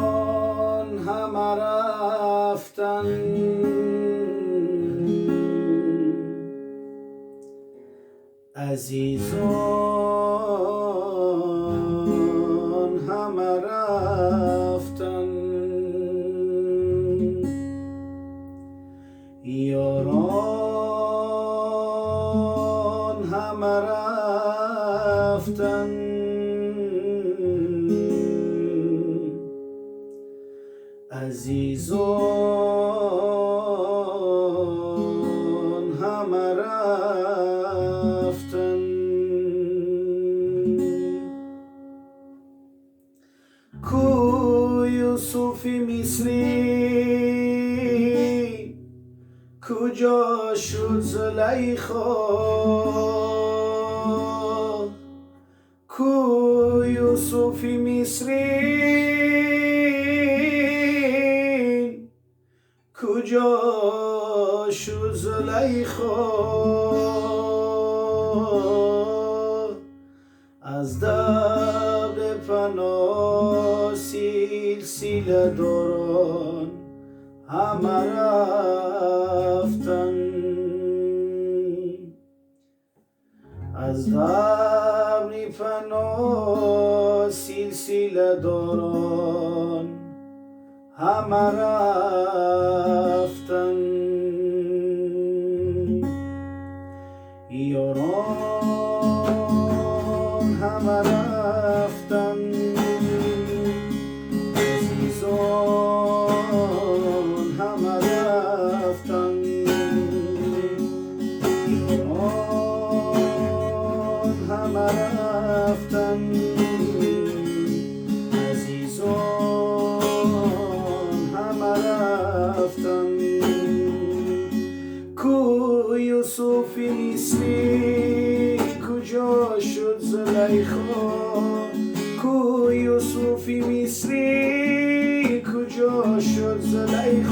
Ёрон ҳама рафтан, азизон ҳама рафтан, ёрон ҳама рафтан, азизон ҳама рафтан. Ку Юсуфи Мисрӣ, куҷо шуд Зулайхо? Ку Юсуфи Мисрӣ, куҷо шуд Зулайхо? Аз даври паноҳ силсиладорон ҳама рафтан, аз даври паноҳ силсиладорон ҳама рафтан. Ёрон ҳама рафтан, азизон ҳама рафтан, ёрон ҳама рафтан, азизон ҳама рафтан. Ку Юсуфи Мисрӣ, куҷо шуд Зулайхо? Ку Юсуфи Мисрӣ, куҷо шуд Зулайхо?